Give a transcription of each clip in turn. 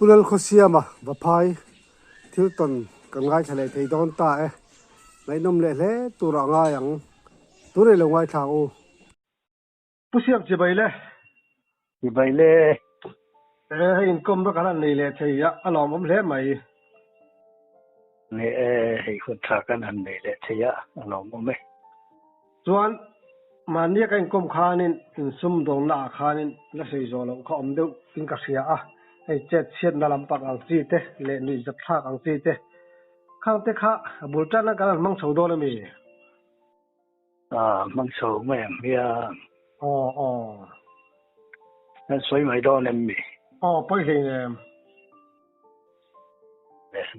Pu Lalkhawsiama Vaphai thil tawn kan ngaithla leh thei dawn ta e. Ngaihnawm leh hle tur ah ngai ang. Tunei lo ngaithla ang u. Pu Siam chibai le. Chibai le. E hei inkawmna kan han nei leh thei a, a lawmawm hle mai. Ni e, hei hun tha kan han nei leh thei a, a lawmawm e. Chuan mahnia ka inkawm khanin insumdawnna ah khanin la sawi zawh loh kha awm deuh in ka hria a, hei chet chhiatna lampang ang chi te leh nuihzat thlak ang chi te khang te kha a bul tan a kan han hmang chho dawn a mi? A hmang chho mai ang hian. Aw aw. Kan sawi mai dawn em mi? Aw pawi hlei nem.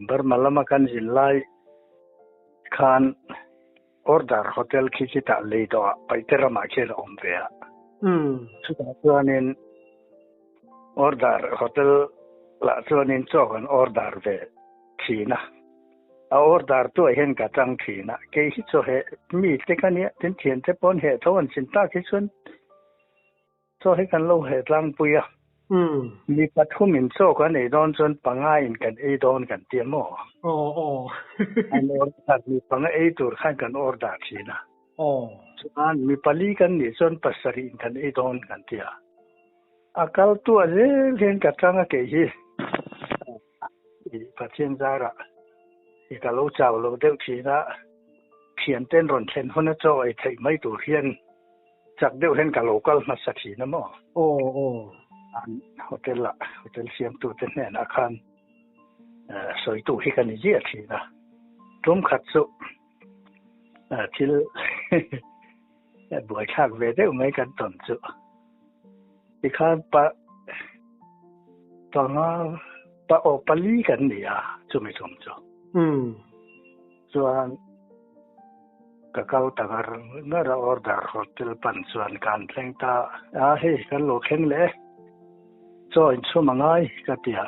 Burma lama kan zin lai khan Order Hotel khi khitah lei dawhah Paihte ramah khian a awm ve a. Chutah chuanin Order Hotel lah chuanin chaw kan order ve thin a. A order tuah hian ka tang thin a. Kei hi chaw heh mi te ka nia, tin thiante pawn heh tho an chin tak hi chuan Chaw hi kan lo heh tlangpui a, mi pathumin chaw kan ei dawn chuan panga in kan ei dawn kan ti a maw? Aw aw. An order mi panga ei tur khan kan order thin a. Aw. Chuan mi pali kan nih chuan pasarih in kan ei dawn kan ti a. A kal tuah zel hian ka tang a kei hi i Pathian zarah i ka lo chau lo deuh thin a, thianten rawn thlen huna chaw ei theih mai tur hian Chak deuh hian ka lo kal hmasa thin a maw? Aw aw. An hotel ah, hotel siamtute hnenah khan sawitu hi ka ni ziah thin a. Tum khat chu thil buaithlak ve deuh mai kan tawn chu. Tikhan pa panga pa aw pali kan ni a chumi tum chu. Chuan ka kal ta ngar ngar a, order hotel pan chuan ka han thleng ta a, hei kan lo thleng leh e, chaw inchhum a ngai ka ti a,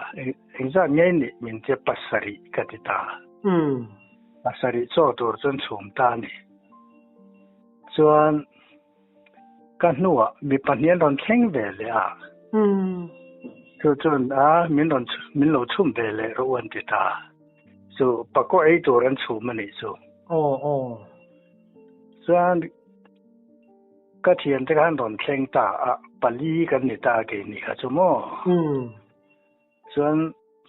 engzat nge nih min tia pasarih ka ti ta, pasarih chaw tur chuan chhum ta a ni. Chuan ka hnuah mi pahnih an rawn thleng ve leh a, chu chuan a min rawn min lo chhum ve leh rawh u an ti ta. Chu pakaw ei tur an chhum a nih chu. Aw aw. Chuan ka thiante khan rawn thleng ta a, pali kan ni ta kei ni kha chu maw. Chuan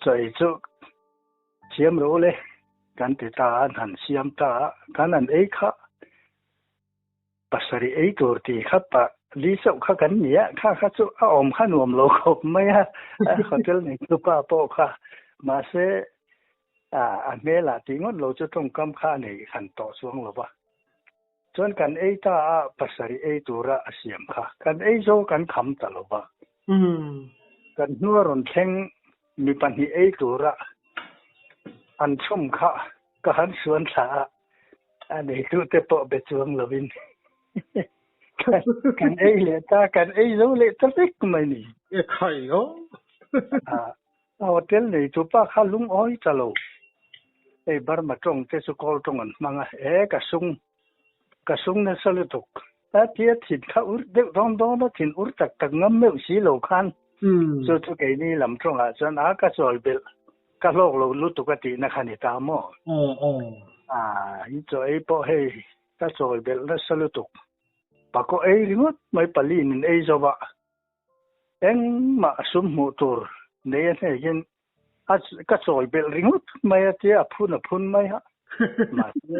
chaw ei chu siam rawh u le kan ti ta a, an han siam ta a, kan han ei kha. Pasarih ei tur tih kha pa li chauh kha kan ni a, kha kha chu a awm kha nuam lo khawp mai a, hotel neitu pa pawh kha mahse a hmelah tih ngawt lo chu tawngkam kha a nei han tawh chuang lo va. Chuan kan ei ta a, pasarih ei tura a siam kha kan ei zo kan kham ta lo va. Kan hnua rawn thleng mi pahnih ei tura an chhum kha ka han suan thla a, A neitute pawh be chuang lovin kan ei leh ta, kan ei zo leh ta vek mai ni. E khai ho. A hotel neitu pa kha lungawi ta lo. Hei Burma tawng te chu Kawl tawng an hmang a, e ka sung, ka sung nasa lutuk. A tia thin kha ur deuh dawn dawn a, thin ur tak tak ngam meuh si lo khan. Chu chu keini lam tawngah chuan a ka chawi belh. Ka hlawk lo lutuk a tihna kha ni ta maw? Aw aw. A, i chaw ei pawh hei ka chawi belh nasa lutuk. Pakaw ei ringawt mai pali min ei zo va, engmah sum hmuh tur nei a hnekin a ka chawi belh ringawt mai a tia a phun a phun mai a. Mahse,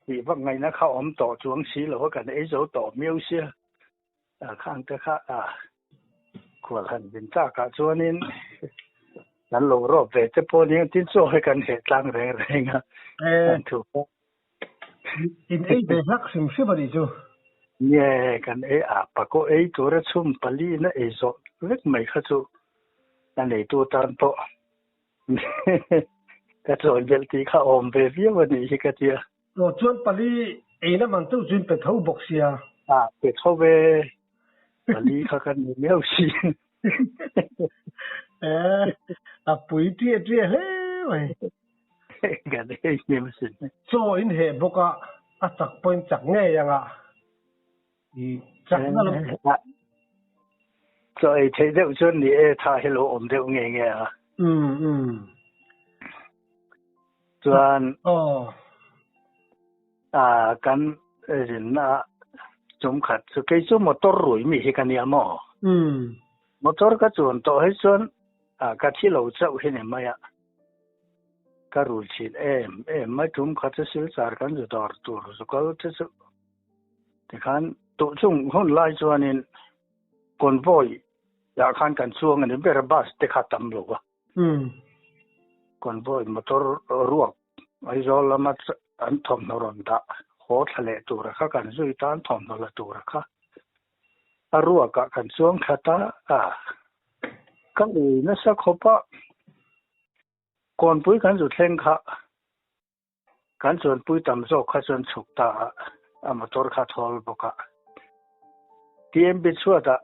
tih vak ngaihna kha awm tawh chuang si lo a, kan ei zo tawh miau sia. A khang te kha a khual han din tak ah chuanin kan lo rawp ve te pawh nia tin chaw hi kan heh tlang reng reng a kan thu pawh. In ei ve hlak hrim hrim a nih chu. Nge kan ei a pakaw ei tura chhum pali na ei zawh vek mai kha chu a neitu tan pawh ka chawi belh tih kha awm ve viau a nih hi ka tia. Aw chuan pali ei lam ang chauh chu in pe tho bawk sia. A pe tho ve, pali kha kan ni miau si. Eh, a pui ṭiah ṭiah hle mai. Kan ei hnem asin. Chaw in heh bawk a, a chak pawh in chak ngei ang a. I chakna lam. Chaw ei theih deuh chuan ni e, tha hi lo awm deuh nge nge a. Chuan kan rinna chungkhat chu kei chu motor rui mi hi ka nia maw? Motor ka chuan tawh hi chuan ka thi lo chauh hi ni mai a. Ka rui thin em em mai tum khat chu Silchar kan zu dawr tur zu kal te chu tikhan tuh chung hun lai chuanin convoy ah khan kan chuang a ni ber a bus te kha tam lo a. Convoy motor ruak Aizawl lama an thawmhnaw rawn dah haw thla leh tura kha kan zui ta an thawmhnaw la tura kha a ruakah kan chuang thla ta a, ka ui nasa khawp a, kawnpui kan zu thleng kha kan chuanpui tam zawk kha chuan chhuk ta a, a motor kha thawl bawk a. TMB chhuatah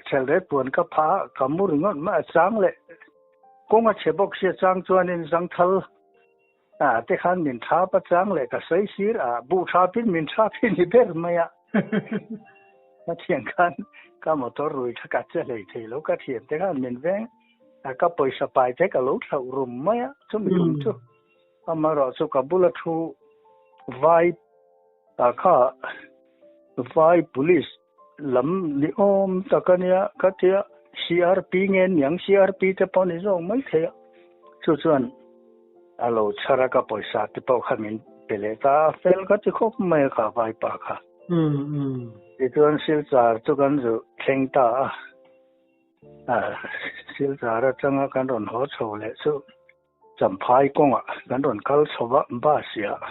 thelret puan ka pha a, ka mu ringawt mai a chang leh kawng a chhe bawk sia chang chuanin zangthal a te khan min thap a chang leh ka sawi sir a, buh thapin min thap hi ni ber mai a. Ka thian khan ka motor rui kha ka che hlei thei lo, ka thian te khan min veng a, ka pawisa pai te ka lo thlauh rum mai a, chumi tum chu amaherawh chu ka bula thu vai ah kha vai police lam ni awm tak a nia ka tia CRP nge niang CRP te pawh ni zawk mai thei a chu chuan a lo chhar a ka pawisa te pawh kha min pe leh ta a fel ka ti khawp mai a kha vaipa kha tichuan Silchar chu kan zu thleng ta a Silchar atanga kan rawn haw chho leh chu Champhai kawngah kan rawn kal chho va, bus ah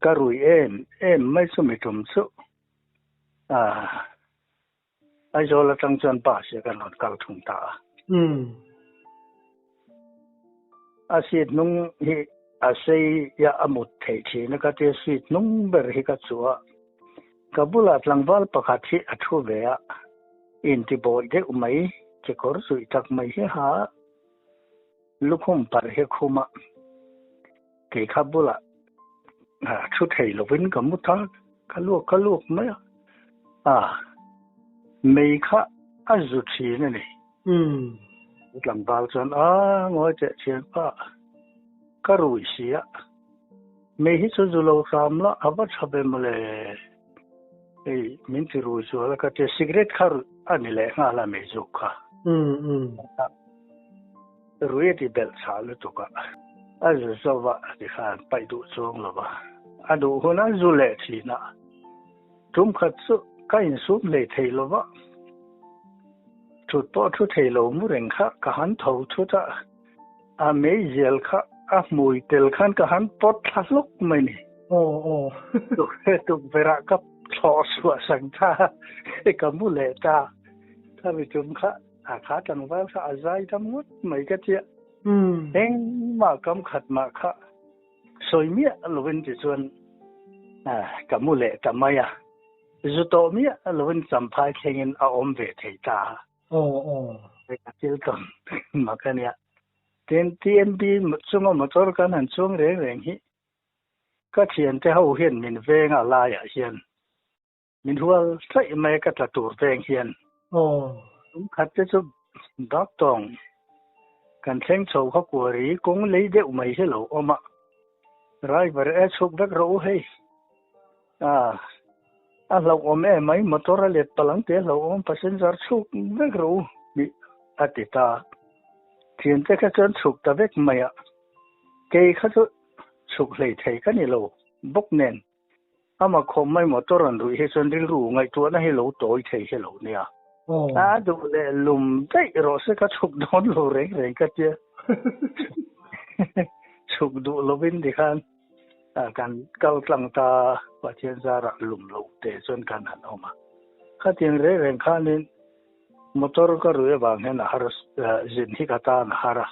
ka rui em em mai chu mi tum chu ah Aizawl atang chuan bus ah kan rawn kal thung ta a. A seat hnung hi a sei a a mut theih thin a ka tia seat hnung ber hi ka chuh a, ka bulah tlangval pakhat hi a thu ve a, intibawih deuh mai, kekawr zuih tak mai hi ha a. Lukhum parh hi khuma kei kha bulah thu thei lovin ka mu ta, ka luak ka luak mai a, a mei kha a zu thin a ni. Tlangval chuan a ngawi teh thian pa, ka rui si a, mei hi chu zu lo hram la a va tha ve mawle, hei min ti rui zual a ka tia, cigarette kha a ni leh nghal a mei zuk kha. Rui a ti belh chhah lutuk a, a zu zo va ti khan paih duh chuang lo va, a duh hun a zu leh thin a, tum khat chu ka insum hlei thei lo va, thut pawh thu thei lo mu reng kha ka han tho thut a, a meizial kha a hmui tel khan ka han pawt thla hlawk mai ni. Aw aw. Tukverh ah ka thlawh chhuah sak ta a, ka mu leh ta, khami tum kha. A kha tlangval kha a zai dam ngawt mai ka tia. Engmah kam khat mah kha sawi miah lovin tichuan ka mu leh ta mai a. Zu tawh miah lovin champhai thlengin a awm ve thei ta a. Ka thil tawn mak a nia. Tin, TMB chunga motor kan han chuang reng reng hi ka thiante ho hian min veng a laiah hian Min hual tlaih mai ka tla tur veng hian. Tum khat te chu bak tawng kan thleng chho kha kuari kawng lei deuh mai hi lo awm a. Driver e chhuk vek rawh u hei. A a hlauhawm em mai motor a let palang te hlauhawm passenger chhuk vek rawh u tih a ti ta. Thiante kha chuan chhuk ta vek mai a. Kei kha chu chhuk hlei thei ka ni lo bawk nen. Ama khawm mai motor an ruih hi chuan rilru ngaihtuahna hi lo tawi thei hi lo nia. A duh leh lum daih rawh se ka chhuk dawn lo reng reng ka tia. Chhuk duh lovin tikhan kan kal tlang ta Pathian zarah lum lo te chuan kan han awm a. Khatiang reng reng khanin motor ka ruih avang hian a har zin hi ka tan a har a.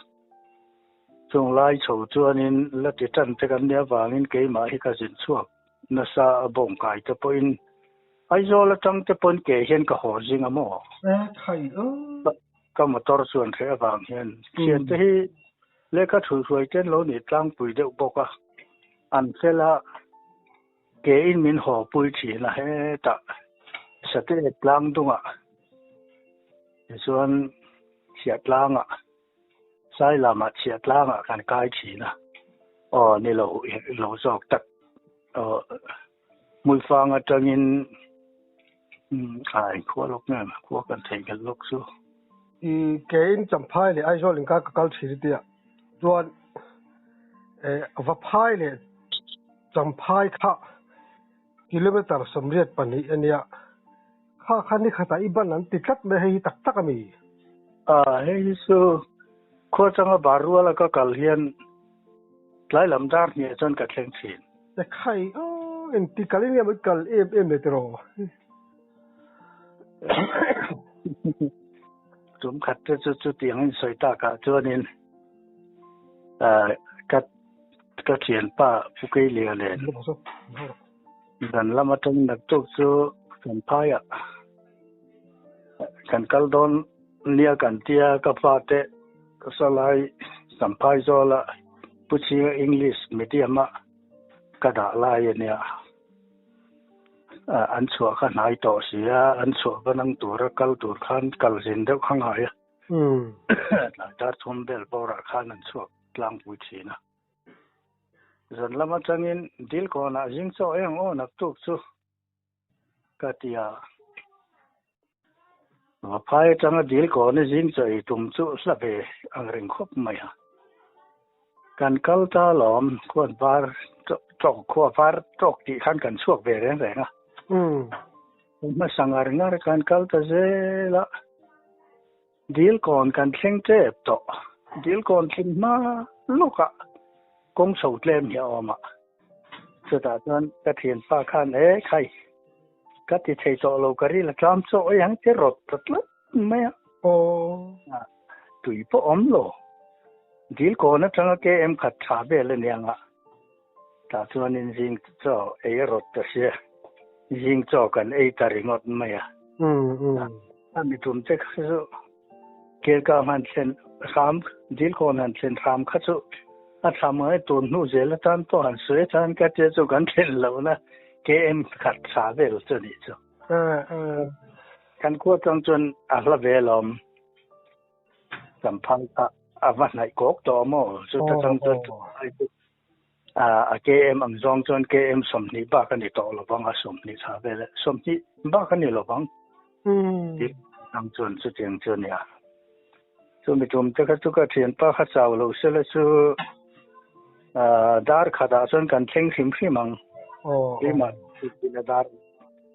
Chung lai chho chuanin la ti tan te kan nih avangin keimah hi ka zin chhuak nasa a bawng kai te pawhin Aizawl atang te pawn ke hian ka haw zing a maw? Ka motor chuan hreh avang hian thiante hi lehkha thuihhruai ten lo nih tlangpui deuh bawk a, an fel a, ke in min haw pui thin a hetah Sate tlang dungah tichuan Chhiahtlangah. Sailama chhiah tlangah kan kai thin a, aw ni lo lo zawk tak aw Hmuifang atangin ai khua lawk nge khua kan theihnghilh lawk chu. I kein Champhai leh Aizawl inkar ka kal thin tia chuan Vaphai leh Champhai kha kilometer 82 a nia. Kha kha ni khatah i ban an ti tlat mai hei hi tak tak a mi? A, hei hi chu khua changa bar ruala ka kal hian tlai lam dar hniah chuan ka thleng thin. E khai aw, engti kalin nge maw i kal em em le tiraw? Tum khat te chu chutiang in sawi takah chuanin ka ka thianpa Pu Keilia nen Zan lam atang naktuk chu kan phaiah kan kal dawn nia kan tia ka fate salai Champhai zawla Pu Chhinga English medium a ka dah lai a nia. An chhuah kha hnai tawh si a, an chhuah va nang tura kal tur khan kal zin deuh kha ngai a. Tlai dar thum vel bawrah khan an chhuak tlangpui thin a. Zan lam atangin dil kawnah zing chaw eng aw naktuk chu ka ti a. Vaphai atanga dil kawn i zing chaw ei tum chu hla ve ang reng khawp mai a. Kan kal ta lawm khuan var tawk khua var tawk tih khan kan chhuak ve reng reng a. Hmasa ngar ngar kan kal ta zel a. Dil kawn kan thleng tep tawh. Dil kawn thleng hma lawkah kawng chho tlem hi a awm a. Chutah chuan ka thianpa khan e khai ka ti thei tawh lo ka ril a tlam chaw ei ang che rawt ta tlat mai a. Aw. Tui pawh awm lo. Dil kawn atanga KM khat tha vel a nia nga. Tah chuanin zing chaw ei a rawt ta sia. Zing chaw kan ei ta ringawt mai a. A mi tum te kha chu Kelkang han thlen hram, Dilkawn han thlen hram kha chu a thlam ngai tun hnu zel atan pawh han sawi atan ka tia chu kan thlen lohna KM khat tha vel chu nih chu. Kan khua tang chuan a hla ve alawm. Champhai kha a va hnaih kawk tawh maw? Chuta tang chuan Champhai chu a KM ang zawng chuan KM 20 bak a ni tawh lo vang a, 20 thla vel e, 20 bak a ni lo vang. Tih ang chuan chutiang chu a nia. Chumi tum te kha chu ka thianpa kha chau lo sela chu dar khatah chuan kan thleng hrim hrim ang. Keimah dar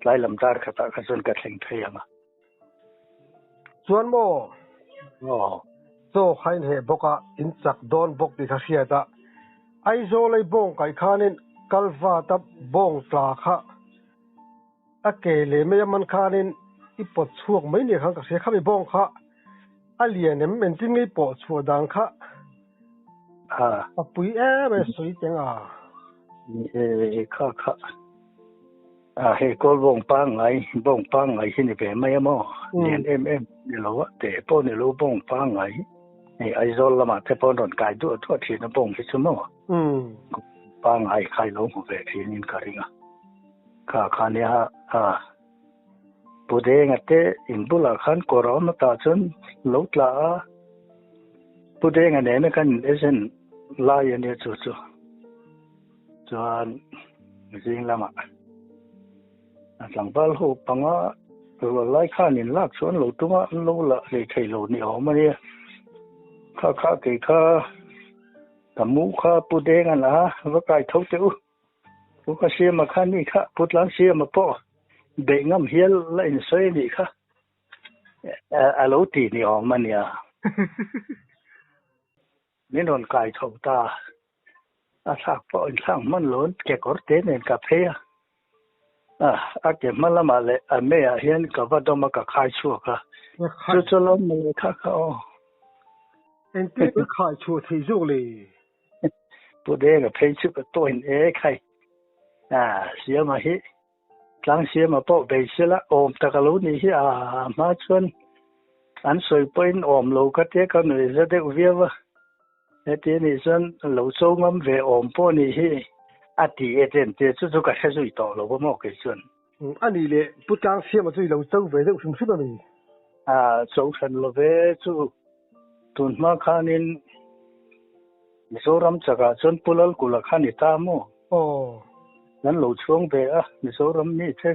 tlai lam dar khatah kha chuan ka thleng thei ang a. Chuan maw? Aw. Chaw kha in heh bawk a, in chak dawn bawk tih kha hriat a. Aizawl ei bawng kaih khanin Kalvat a bawng tla kha a ke leh mai a man khanin i pawt chhuak mai nia khan ka hria. Khami bawng kha a lian em engtin nge i pawh chhuah dan kha a pui em em sawi teng a. Kha kha. A hei kawl bawng pangngai, bawng pangngai hi ni ve mai a maw? Lian em em ni lo a, teh pawh ni lo bawng pangngai. Hei Aizawl lamah te pawh an rawn kai duah duah thin a bawng hi chu maw? Pangngai khai lo hmu ve thin in ka ring a. Kha kha nia a Pu Denga te in bulah khan kawr a awm a tah chuan lo tla a, Pu Denga nena kan in agent lai a nia chu chu. Chuan zing lamah a tlangval ho panga rual lai khan in lak chu an lo tum a, an lo la hlei thei lo ni awm a nia. Kha kha kei kha ka mu kha Pu Denga la va kai tho teh u. Pu ka siama kha ni kha Pu Tlang siama pawh beih ngam hial la insawi a nih kha a lo ti ni awm a nia. Min rawn kai chho ta. A thlak pawh in thlak hman lo an kekawr te nen ka phei a. A ke hma lamah leh a meiah hian ka va dawm a ka khai chhuak a. Chu chu lo mawle kha kha aw. Engtin ka khai chhuah thei zawk le? Pu Denga phei chu ka tawhin e khai. Siama hi Tlang siama pawh bei sela awm tak a lo nih hi a hma chuan an sawi pawhin awm lo ka tia ka nuih za deuh viau a. Heti anih chuan lo cho ngam ve awm pawh nih hi a ti e ten tia chu chu ka hre zui tawh lo va maw kei chuan. A nih leh Pu Tlang siama chu i lo cho ve deuh hrim hrim a mi? A cho hran lo ve chu tun hma khanin. Mizoram chakah chuan Pu Lalkula kha ni ta maw? Aw. Kan lo chhuang ve a, Mizoram mi te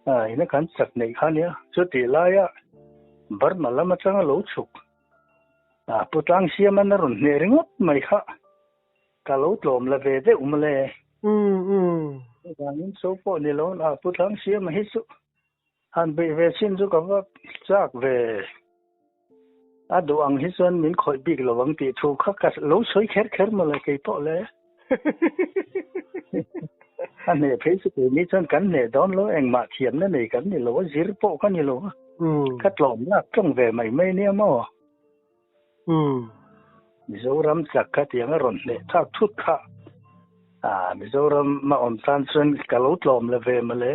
ina kan chak neih kha nia. Chutih laia Burma lam atanga lo chhuk Pu Tlangsiaman a rawn hneh ringawt mai kha ka lo tlawm la ve deuh mawle. Chuvangin cho pawh ni lo a Pu Tlangsiama hi chu han beih ve chin chu ka va chak ve. A duh ang hi chuan min khawih bik lo ang tih thu kha ka lo sawi kher kher mawle kei pawh le. A hneh phei chu keini chuan kan hneh dawn lo, engmah thiamna nei kan ni lo a, zir pawh ka ni lo a, ka tlawm lak tawng ve mai mai nia maw? Mizoram chak kha tiang a rawn hneh thlak thut kha Mizoram a awm tan chuan ka lo tlawm la ve mawle.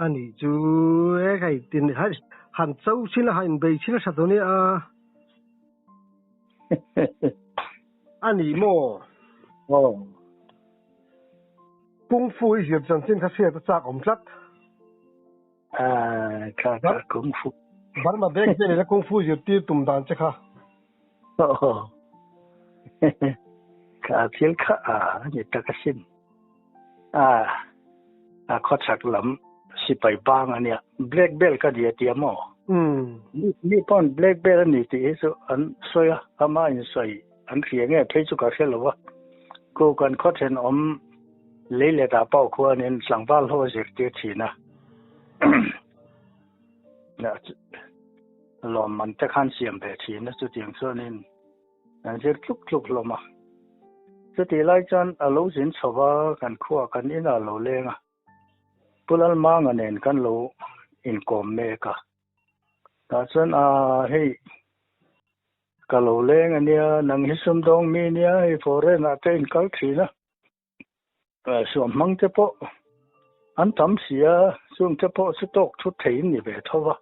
Ani chu e hei tin han cho chin a han inbei chin a tha dawn nia. A ni maw? Aw. Kung Fu i zir chanchin kha hriat a chak awm tlat. Ah, kha kha Kung Fu. Burma bag vel ina Kung Fu zirtir tum dan che kha. Aw. Kha thil kha a ni tak asin. Ah, a khawchhak lam sipai bang a nia. Black belt ka ni a tia maw? Mi pawn black belt a ni tih hi chu an sawi a, ama in sawi an hria nge phei chu ka hre lo a. Ku kan khaw thenawm lei leh dah pawh khuanin tlangval ho a zirtir thin a. Lawmman te khan siam ve thin a, chutiang chuanin An zir tluk tluk hlawm a. Chutih lai chuan a lo zin chho va, kan khuaah kan inah a lo leng a. Pu Lalmanga nen kan lo inkawm mek a. Tah chuan a hei ka lo leng a nia, nang hi sumdawng mi nia, hei foreign ah te inkal thin a. Suam hmang te pawh an tam si a, chung te pawh chu tawk thut thei in ni ve tho va.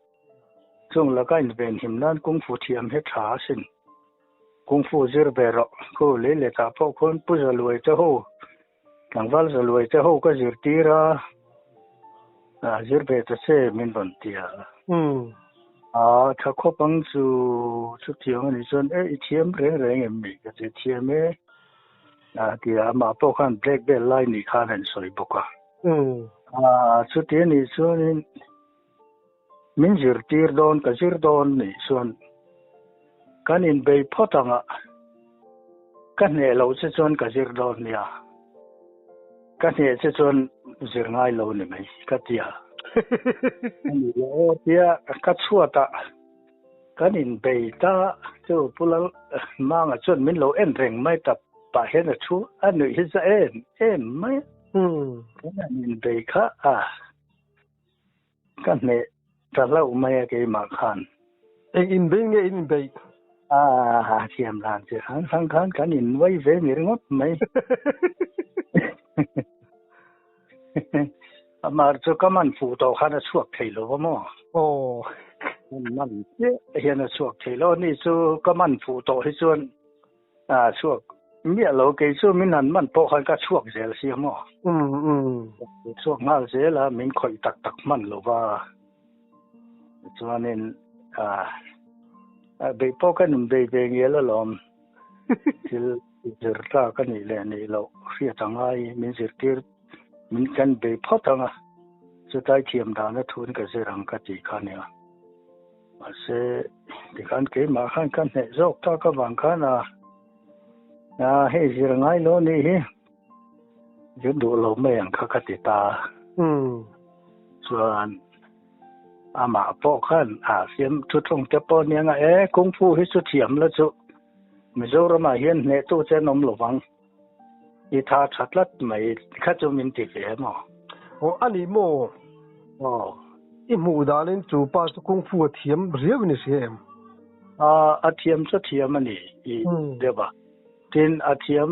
Chung laka inven him nan kung fu thiam hi tha asin. Kung fu zir ve rawh, khu lei leh tah pawh khuan Pu Zaluai te ho, tlangval Zaluai te ho ka zirtir a, zir ve ta che min rawn ti a. A tha khawp ang chu, chutiang a nih chuan e i thiam reng reng em mi ka ti thiam e. A ti a, amah pawh khan black belt lai nih khan a insawi bawk a. A chuti a nih chuanin min zirtir dawn, ka zir dawn nih chuan kan inbei phawt ang a, ka hneh loh che chuan ka zir dawn nia, ka hneh che chuan zir ngai lo ni mai ka ti a. A ni leh aw tia ka chhuat a. Kan inbei ta chu Pu Lal Manga chuan min lo en reng mai ta pah hian a thu a nuih hi za em em mai a. Kan han inbei kha a ka hneh ta hlauh mai a keimah khan. Eng inbei nge in inbeih? A thiam dan che hrang hrang khan kan innuai ve ni ringawt mai. Amah chu ka man fuh tawh khan a chhuak thei lo va maw? Aw. Man chiah hian a chhuak thei lo. Ani chu ka man fuh tawh hi chuan a chhuak miah lo. Kei chu min han man pawh khan ka chhuak zel sia maw? Chhuak nghal zel a, min khawih tak tak hman lo va. Chuanin a beih pawh ka inbei ve ngial alawm. Thil zir tlak a nih leh nih loh hriat a ngai min zirtir min kan bei phawt ang a, chutlai thiam dana thun ka zir ang ka tih kha nia. Mahse, tikhan keimah khan ka hneh zawk tak avang khan a, a hei zir ngai lo nih hi, zir duh lo mai ang kha ka ti ta. Chuan amah pawh khan a siam thuthlung te pawh nia nga e, kung fu hi chu thiam la chu Mizoramah hian hnehtu che an awm lo vang. I tha tha tlat mai kha chu min ti ve maw? Aw a ni maw? Aw. I hmuh danin chu pa chu kung fu a thiam riau in i hria em? A, a thiam chu thiam a ni i deuh a. Tin, a thiam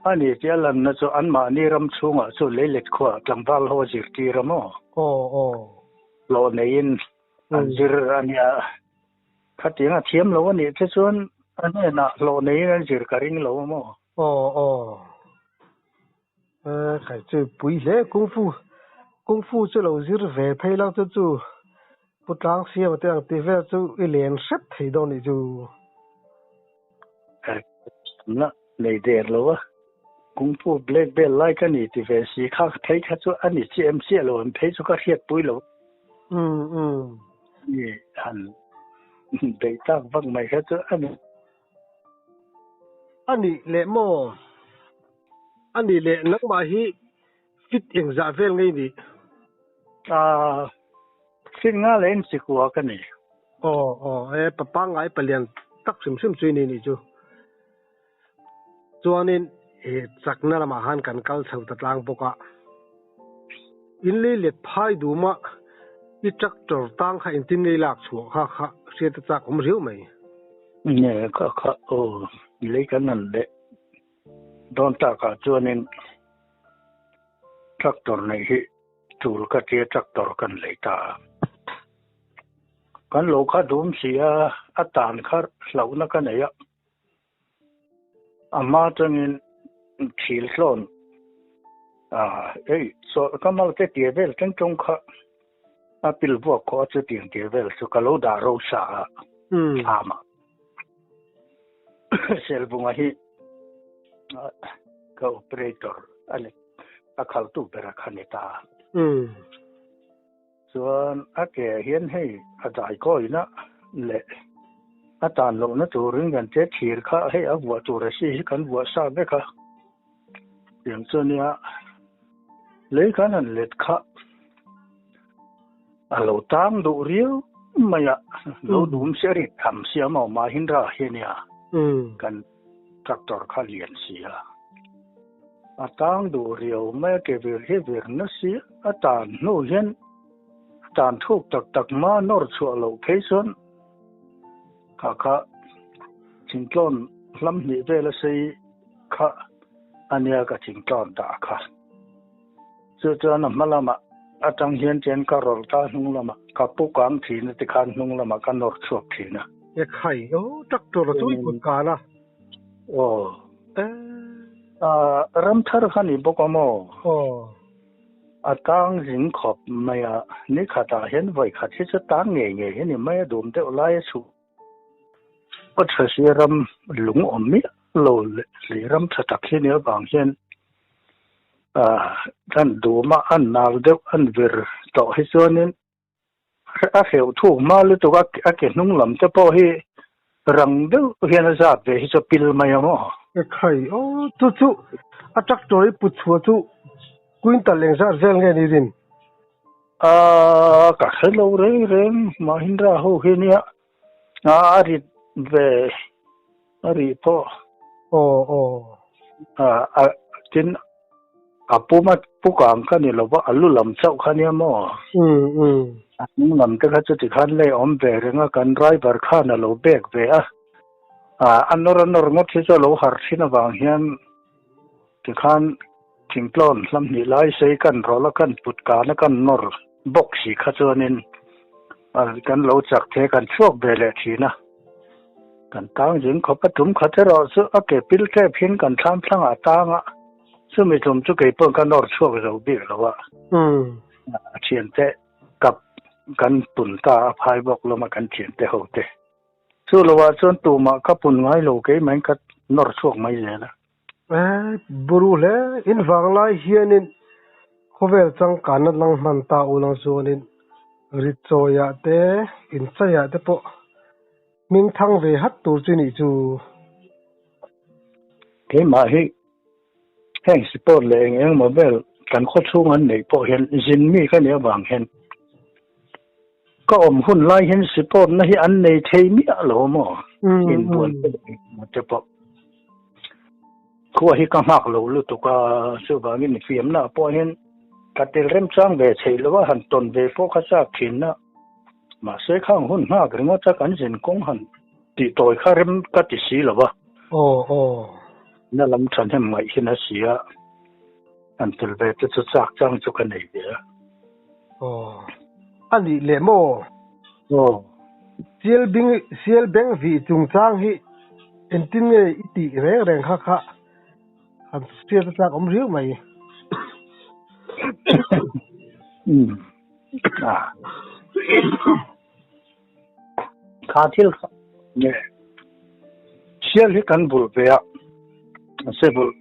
a ni tih a lanna chu anmahni ram chhungah chu leilet khuaah tlangval ho a zirtir a maw? Aw, aw. Hlawh neiin an zir a nia. Khatiang a thiam lo a nih te chuan a hnenah hlawh neiin an zir ka ring lo a maw? Aw aw. E khai chu pui hle kung fu kung fu chu lo zir ve phei lang chu chu Pu Tlang Siama te ang ti vel chu i len hrep thei dawn nih chu. Thiamna nei der lo a, Kung Fu Black Belt lai ka ni ti ve si kha phei kha chu a ni chiah em chiah lo an phei chu ka hriatpui lo. Ni han beih tak vak mai kha chu a ni. A nih leh maw? A nih leh nangmah hi fit engzah vel ngei nih? Aaa, fit nga leh in chikua ka ni. Aw, aw, e pa pangngai palian tak hrim hrim chu i ni nih chu. Chuanin i chakna lamah khan kan kal chho ta tlang bawk a. In lei let phai duma i tractor tang kha engtin ngei lak chhuah kha kha hriat a chak awm riau mai. Nge kha kha aw lei kan han leh dawn takah chuanin tractor neih hi tul ka tia tractor kan lei ta a. Kan lo kha dum si a, a tan kha hlauhna ka nei a. A hma atangin thil tlawn ah ei saw ka mau te tia vel teng tawng kha a pil vuak khawh a chutiang tia vel chu ka lo dah ro sa a thlam ah Selbunga hi ka operator a ni a khaltu ber a kha ni ta a. Chuan a ke hian hei a dai kawina leh a tan lohna turin kan che thir kha hei a vuah tur a si hi kan vuah sa vek a. Tiang chu ania lei kan han let kha a lo tang duh riau mai a, lo dum si a rit tham si a maw Mahindra hi ania kan tractor kha lian si a. A tang duh riau mai a ke vir hi vir na si a tan hnu hian a tan thuk tak tak hma nawr chhuah loh phei chuan kha kha thingtlawn hlam hnih vel a sei kha a nia ka thingtlawn dah kha. Chu chuan a hma lamah atang hian chen ka rawlh ta hnung lamah ka pu kang thin a tikhan hnung lamah ka nawr chhuak thin a. E khai aw tractor a chu i kut kan a. Aw. Ram thar kha ni bawk a maw? Aw. A tang zing khawp mai a, ni khatah hian vawi khat hi chu tang ngei ngei hi ni mai a, dum deuh lai a chhuh. A tha si ram lung awm miah lo leh lei ram tha tak hi ni avang hian an dum a, an nal deuh an vir tawh hi chuanin A hreuh thuk hma lutuk a, a ke hnung lam te pawh hi rang deuh hian a zat ve hi chu a pil mai ang aw. Ekhai aw chu chu a tractor i put chhuah chu quintal engzat vel nge ni rin? A ka hre lo reng reng Mahindra ho hi nia a rit ve a rih pawh. Aw aw. A tin A puma puk ang kha ni lova, a lu lam chauh kha nia maw? A hnung lam te kha chuti khan lei awm ve reng a, kan driver khan a lo bek ve a. A nawr a nawr ngawt hi chu a lo harh thin avang hian tikhan thingtlawn hlam hnih lai sei kan rawlh a, kan put kan a, kan nawr bawk si kha chuanin kan lo chak the kan chhuak ve leh thin a. Kan tang zing khawp a tum khat erawh chu a ke pil tep hin kan thlam thlangah a tang a, chumi tum chu kei pawh ka nawr chhuak zo bik lo a, a thiante kap kan pun ta a phai bawk lawm a kan thiante ho te. Chu lovah chuan tumah ka pun ngai lo keimah in ka nawr chhuak mai zel a. Buru hle in vanglai hianin khawvel changkanna lang hman ta ulang chuanin ritchawiah te inchaiah te pawh hming thang ve hat tur chu nih chu. Keimah hi heng sport leh eng eng emaw vel kan khaw chhung an neih pawh hian zin mi ka nih avang hian ka awm hun lai hian sport na hi an nei thei miah lo maw inbual te pawh khua hi ka nghak lo lutuk a chuvangin fiamna pawh hian ka tel remchang ve thei lo a han tawn ve pawh kha chak thin a mahse khang hun nghak ringawt a kan zin kawng han tih tawi kha rem ka ti si lo a na lam thahnem ngaih hian a si a han tel ve te chu chak chang chu ka nei ve a. Aw. A nih leh maw? Aw. Sial bing sial beng vih chungchang hi engtin nge i tih reng reng kha kha han hriat a tlak awm riau mai. Umm. Ah. Kha thil kha nge sial hi kan bul ve a. Se vulh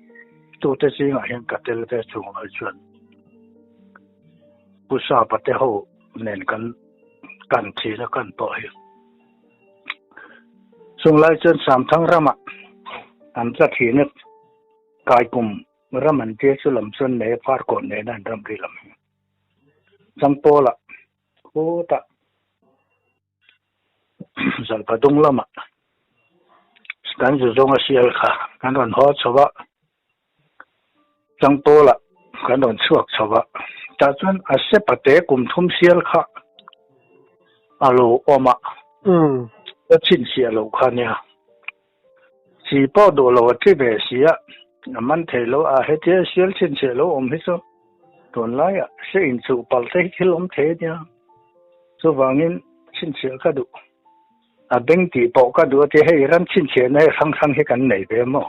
tute zingah hian ka tel ve chung lai chuan Pu Sapa te ho nen kan kan thin a kan pawh hi. Chung lai chuan Samthang ramah an tla thin a, Kaikum ram an tia chu lam chuan nei a Farkawn nena an ram ri lam hi. Changpawlah khutah Zalpa dung lamah kan zu zawng a sial kha kan rawn haw chho a, Changpawlah kan rawn chhuak chho a, tah chuan a sepa te kum thum sial kha a lo awm a, ka chhinchhiah loh kha nia. Chi pawh duh lo a ti ve si a, a man thei lo a, hetia sial chhinchhiah lo awm hi chu tunlaiah se inchuh palh te hi thil awm thei a nia. Chuvangin chhinchhiah ka duh. A beng tih pawh ka duh a tia, hei ram chhinchhiahna hi hrang hrang hi kan nei ve maw?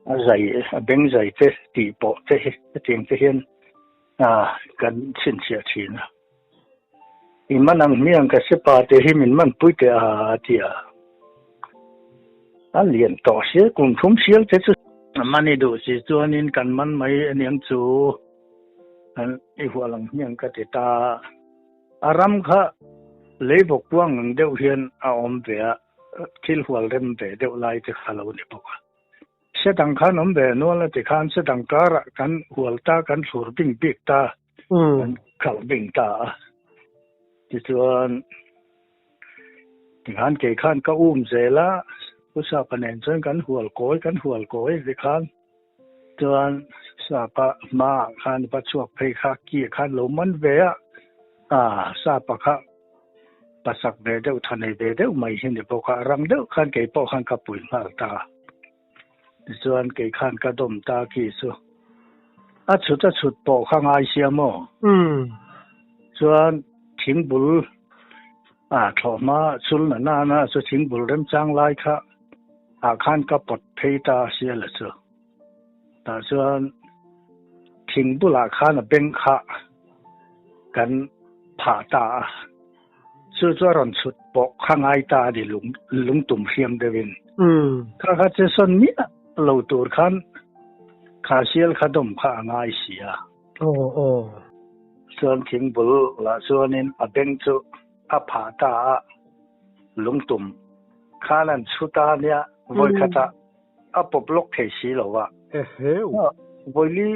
A zai, a beng zai te tih pawh te hi hetiang te hian kan chhinchhiah thin a. I man ang hmiang ka se pa te hi min man pui teh a a ti a. A lian tawh sia kum thum sial te chu. A man i duh si chuanin kan man mai aniang chu an i hual ang hmiang ka ti ta. A ram kha leivawk kuang ang deuh hian a awm ve a, thil hual rem ve deuh lai te kha lo ni bawk a. Se dang khan awm ve nual a ti khan se dang karah kan hual ta kan thlur bing bik ta. Kan kal bing ta a. Tichuan, tikhan kei khan ka um zel a, Pu Sapa nen chuan kan hual kawi kan hual kawi tikhan chuan Sapa hmaah khan va chhuak phei kha ki khan lo man ve a, ah Sapa kha pasak ve deuh tha nei ve deuh mai hi ni bawk a, rang deuh khan kei pawh khan ka pui nghal ta a. Tichuan kei khan ka dawm ta khi chu a chhut a chhut pawh kha ngai sia maw? Chuan thingbul a thlawh hma chul na na na chu thingbul remchang lai kha ah khan ka pawt phei ta sia la chu. Tah chuan thingbulah khan a beng kha kan phah ta a. Chu chu a rawn chhut pawh kha ngai ta a ni lung lungtum hriam deuhin. Kha kha che sawn miah lo tur khan kha sial kha dawm kha a ngai si a. Aw aw. Chuan thingbul lah chuanin a beng chu a phah ta a, lungtum khan an chhu ta nia vawikhatah a pawp lawk thei si lo a. Eheu. Vawili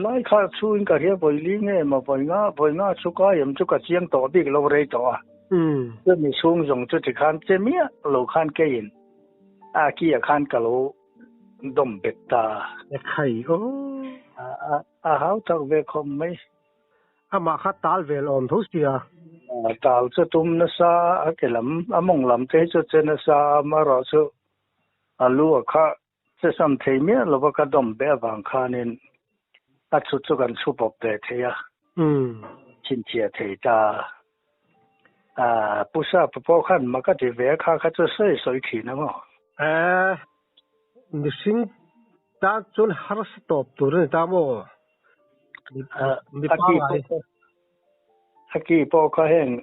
lai kha chhuin ka hria vawili nge maw vawinga vawinga chu ka em chu ka chiang tawh bik lo rei tawh a. Chumi chhung zawng chu tikhan che miah lo khan keiin a ki ah khan ka lo dawm bet ta. Ekhai aw. A hau tak ve khawp mai. Amah kha tal vel awm tho sia. Tal chu tum nasa a ke lam a mawng lam te hi chu che nasa a amaherawh chu A lu a kha che sam thei miah lova ka dawm be avang khanin a chhut chu kan chhu pawp ve thei a, chhinchhiah thei ta. Pu Sapa pawh khan mak a ti ve a, kha kha chu sawi sawi thin a maw? Mihring tan chuan harsa tawp tur a ni ta maw? Mipa ngai. A ki pawh kha heng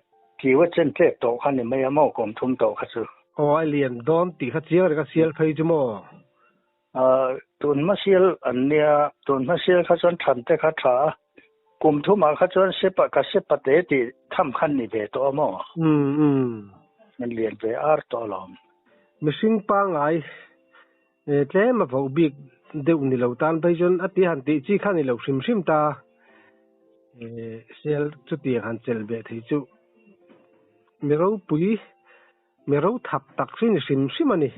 kiu a chen tlek tawh kha ni mai a maw kawm thum tawh kha chu. Aw a lian dawn tih kha chiang reng a sial phei chu maw? Tun hma sial an nia, tun hma sial kha chuan than te kha tha a, kum thumah kha chuan sepa ka sepa te tih tham khan ni ve tawh a maw? An lian ve ar tawh alawm. Mihring pangngai tlem a voh bik deuh ni lo tan phei chuan a ti han tih chi kha ni lo hrim hrim ta. Sel chutiang han chelh ve thei chu mi ropui, mi ro thap tak chu ni hrim hrim a ni.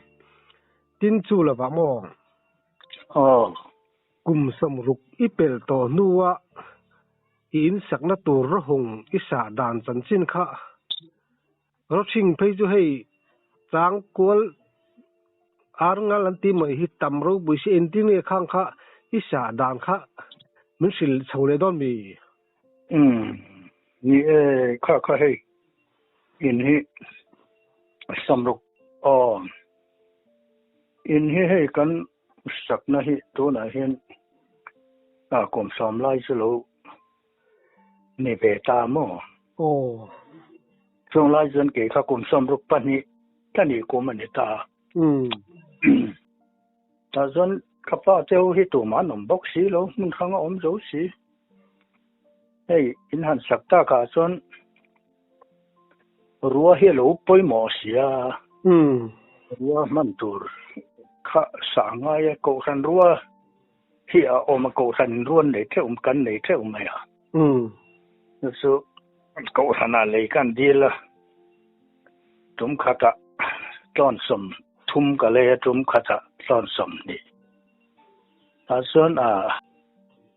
Tin chu lovah maw? Aw. Kum sawmruk i pel tawh hnua i insakna tur rawhung i sah dan chanchin kha Rawhring phei chu hei chang kual ar ngal an ti mai hi tam ropui si engtin nge khang kha i sah dan kha min hrilh chho leh dawn mi? Umm ni e kha kha hei in hi samruk aw in hi hei kan sakna hi tunah hian a kawmsam lai chu lo Ni ve ta maw? Aw. Chung lai chuan kei kha kum 62 ka nih kum a ni ta. Tah chuan ka pa te ho hi tumah an awm bawk si lo, hmun hrang a awm zo si. Hei in han sak takah chuan rua hi a lo pawimawh sia. Rua hman tur kha sah ngai a, kohhran rua hi a awm a, kohhran in rua an nei theuh kan nei theuh mai a. Chu chu kohhranah lei kan dil a, tum khatah tlawn 30 ka lei a, tum khatah tlawn 20. Tah chuan a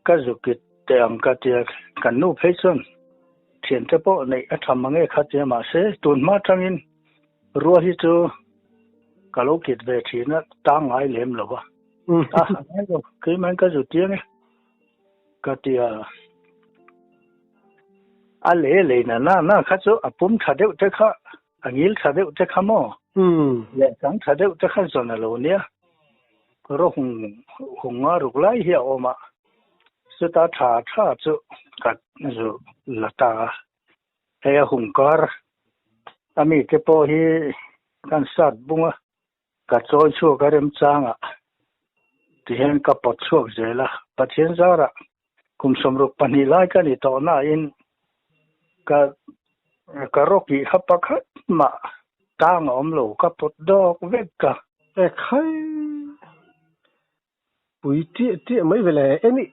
ka zukit teh ang ka tia, kan nu phei chuan thiante pawh neih a tha mange kha tia mahse tun hma tangin rua hi chu ka lo kit ve thin a, tang ngai lem lo va. A ngai lo, keimah in ka zu tiang e ka tia. A lei lei na na na kha chu a pum tha deuh te kha A ngil tha deuh te kha maw? Leh chang tha deuh te kha zawn a lo nia. Ro hung hung nga ruk lai hi a awm a, chuta tha tha chu ka zu la ta a. Hei a hung kar a mi te pawh hi kan sat bung a, ka chawi chhuak a remchang ah tihian ka pawt chhuak zel a. Pathian zarah kum 62 lai ka ni tawh nain ka ka rawk ih kha pakhat mah tang a awm lo, ka pawt dawk vek ka. E khai pui tiah tiah mai vele eni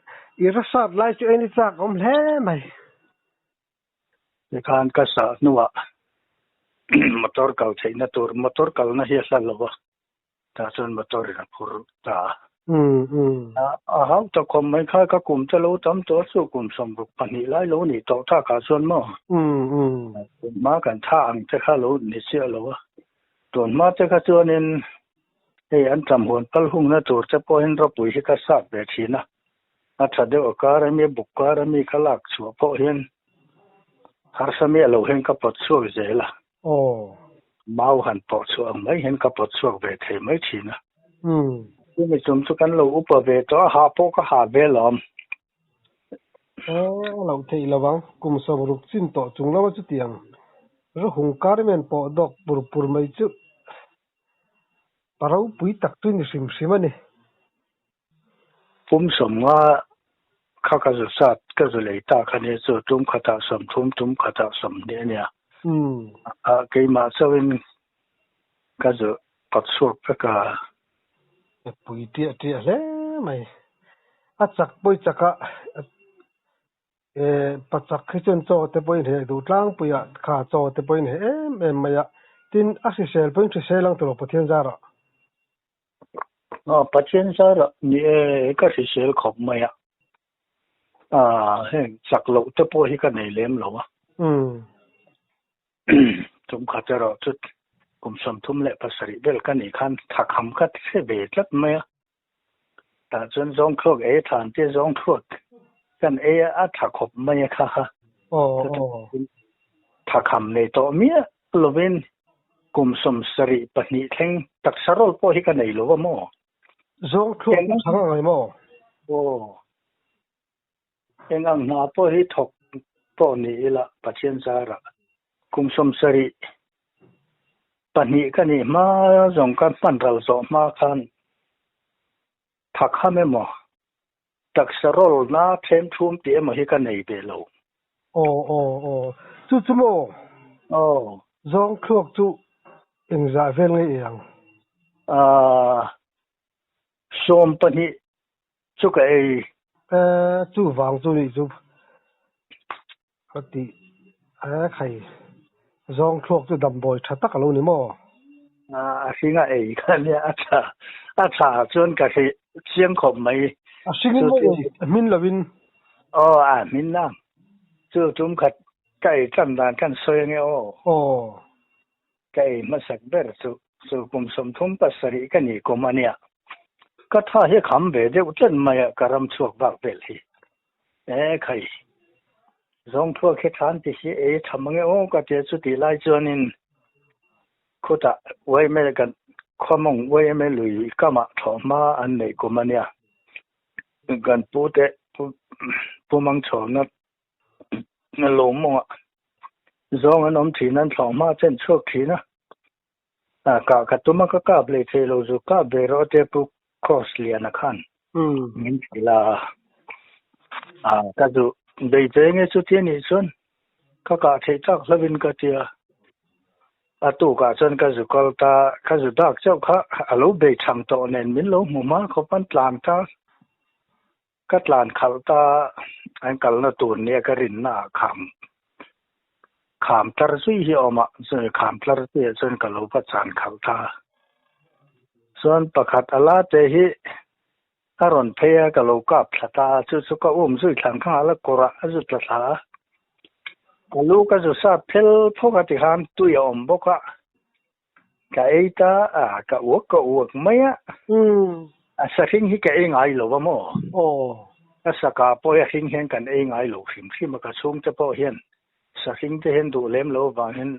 i rasat lai chu eni chak awm hle mai. Tikhan ka sah hnuah motor kal theihna tur motor kalna hi a hla lo a, tah chuan motor in a phur ta a. A hau ta khawm mai kha ka kum te lo tam tawh a chu kum 62 lai lo nih tawh takah chuan maw tun hma kan tha ang te kha lo ni chiah lo a, tun hma te kha chuanin hei an tam huan pal hungna tur te pawhin ropui hi ka sat ve thin a. A tha deuh a kar ami a buk kar ami ka lak chhuah pawh hian harsa miah lo hian ka pawt chhuak zel a. Mau han pawh chhuah ang mai hian ka pawt chhuak ve thei mai thin a. Chumi tum chu kan lo upa ve tawh a, hah pawh ka hah ve lawm. A loh theih lo ang, kum 60 chin tawh chung lama chutiang rawhung kar men pawh dawk pur pur mai chu pa ropui tak chu ni hrim hrim a ni. Pum 50 kha ka zu sat ka zu lei ta kha nia chu tum khatah 30 tum khatah 20 a nia. A keimah chauhin ka zu pawt chhuak vek a. Pui tiah tiah hle mai. A chak pawi chaka pa chak hi chuan chaw te pawhin heh duh tlangpuiah kha chaw te pawhin heh em em mai a. Tin, a hrisel pawhin hrisel ang tawh Pathian zarah. Aw Pathian zarah ni e ka hrisel khawp mai a, heng chak loh te pawh hi ka nei lem lo a. Tum khat erawh chu kum 37 vel ka nih khan thakham ka hre ve tlat mai a. Tah chuan zawng thluak ei than te zawng thluak kan ei a tha khawp mai a kha kha. Thakham nei tawh miah lovin kum 72 thleng taksa rawl pawh hi ka nei lo a maw? Zawng thluak chu chhang ang ai maw? Aw. Eng ang hna pawh hi thawk pawh ni ila Pathian zarah kum 72 ka nih hma zawng ka hman ral zawh hma khan thakham emaw taksa rawl na them thum tih emaw hi ka nei ve lo. Aw aw aw chu chu maw? Aw. Zawng thluak chu engzah vel nge i ang? Aaa 12 chu ka ei. Chu vang chu nih chu ka tih a khai. Zawng thluak chu damdawi tha tak a lo ni maw? A hringa ei kha nia a tha a tha chuan ka hre chiang khawp mai. A hringin maw ei a hmin lovin? Aw a hmin na. Chu tum khat ka ei tan dan kan sawi ange aw. Aw. Ka ei hmasak ber chu chu kum 37 ka ni kum a nia. Ka tha hi kham ve deuh tlat mai a ka ram chhuak vak vel hi. E khai. Zawng thuak hi than ti hi ei tha mange aw ka tia chu tih lai chuanin khutah YMA kan khawmawng YMA lui kamah thlawhhma an neih kum a nia. Kan pu te pu mang chhawmna lo mawngah zawng an awm thin an thlawhhma chen chhuak thin a. Kah ka tum a ka kap leh thei lo zu kap ve rawh te pu Krossliana khan min hrilh a, a ka duh bei ve nge chuti a nih chuan ka kah theih tak hlauhin ka ti a, a tukah chuan ka zu kal ta, ka zu dak chauh kha a lo bei thang tawh nen min lo hmu hma khawp an tlan ta, ka tlan khalh ta an kalna tur nia ka rinna ah kham kham tlar zui hi a awm a, chumi kham tlar zui ah chuan ka lo va chan khalh ta. Chuan pakhat a la te hi a rawn phei a, ka lo kap thla ta a, chu chu ka um zui thlan kha nghal a, kawrah a zu tla thla a, ka lu ka zu sat phel phawk a tikhan tui a awm bawk a, Ka ei ta a, ka uak ka uak mai a. A sahring hi ka ei ngai lo a maw? Aw. Ka saka pawh hi a hring hian kan ei ngai lo hrim hrim a, ka chhungte pawh hian sahring te hian duh lem lo avang hian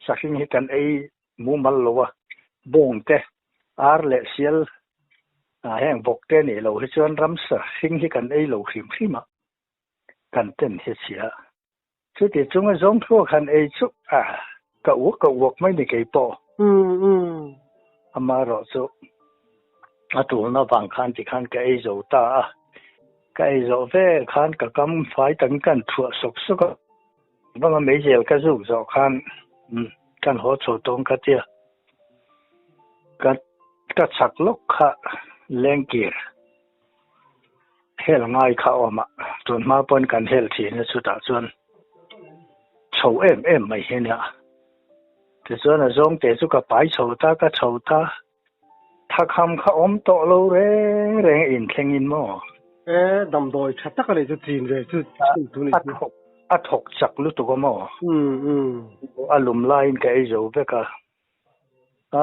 sahring hi kan ei mumal lo a, bawng te, ar leh sial heng vawk te nih loh hi chuan ramsa hring hi kan ei lo hrim hrim a, kan ten hi chhia. Chuti chunga zawng thluak han ei chu a, ka uak ka uak mai ni kei pawh. Amaherawh chu a tulna vang khan tikhan ka ei zo ta a, ka ei zawh vel khan ka kam fai takin ka han thuah sawk sawk a, vanga meizel ka zuk zawh khan kan haw chho tawng ka tia, ka ka chak lawk kha lengkir. Hel ngai kha awm a, tun hma pawn kan hel thin a chutah chuan chho em em mai hi ania. Tichuan a zawng te chu ka pai chho ta, ka chho ta, thakham kha awm tawh lo reng reng a inthleng in maw? E, damdawi tha tak a nei chu chin ve chu chhin tu ni chu. A thawk chak lutuk a maw? A lum laiin ka ei zo vek a, a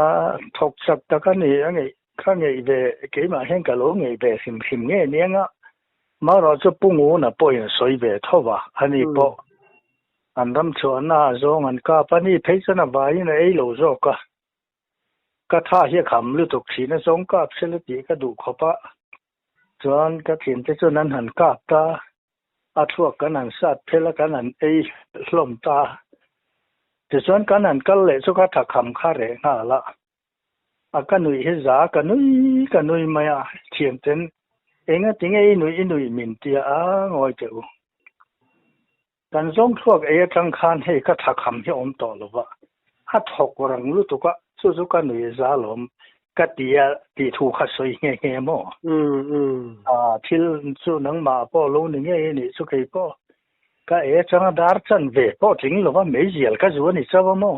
thawk chak tak a ni a ngeih. Ka ngeih ve, keimah hian ka lo ngeih ve hrim hrim nge nia nga, marawh chu Pu Nguna pawhin a sawi ve tho va, ani pawh an ram chhuahna ah zawng an kap a, ni phei chuan a vaiin a ei lo zawk a, ka tha hi a kham lutuk thin a, zawng kap sela tih ka duh khawp a, chuan ka thiante chuan an han kap ta, a thluak kan han sat phel a, kan han ei hlawm ta, tichuan kan han kal leh chu ka tha kham kha reh nghal a. A ka nuih hi za ka nui ka nui mai a, thianten enga tinge i nuih i nuih min tia a ngawi teh u. Kan zawng thluak ei atang khan hei ka thakham hi awm tawh lo va, a thawk rang lutuk a, chu chu ka nuih za lawm ka ti a tih thu kha sawi nghe nghe maw? A thil chu nangmah pawh lo ni ngei a nih chu kei pawh Ka e atanga dar chan ve pawh tling lova meizial ka zu a ni chauh a maw?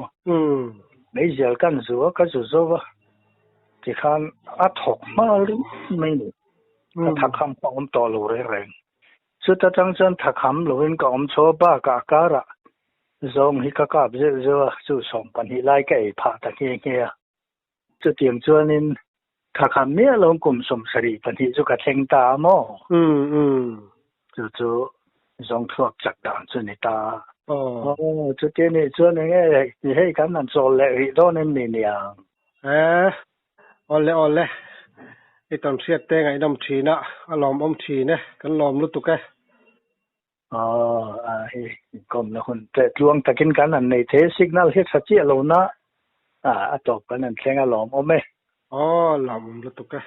Meizial kan zu a, ka zu zo va tikhan a thawk hma ring mai ni. Ka thakham ka awm tawh lo reng reng. Chuta tang chuan thakham lovin ka awm chho a, bakah karah zawng hi ka kap zeuh zeuh a, chu 12 lai ka ei phah ta nghe nghe a. Chutiang chuanin thakham miah lo kum 72 chu ka thleng ta a maw? Chu chu zawng thluak chak dan chu ni ta a. Aw, chuti nih chuan eng nge hei kan han chawl leh rih dawn em ni niang? E, awle awle, i tawn hriat te ngaihnawm thin a, a lawmawm thin e, kan lawm lutuk e. Aw, a hei inkawmna hun te tluang takin kan han nei thei a, signal hi tha chiah lo na, a tawp kan han thleng a lawmawm e. Aw, lawmawm lutuk e.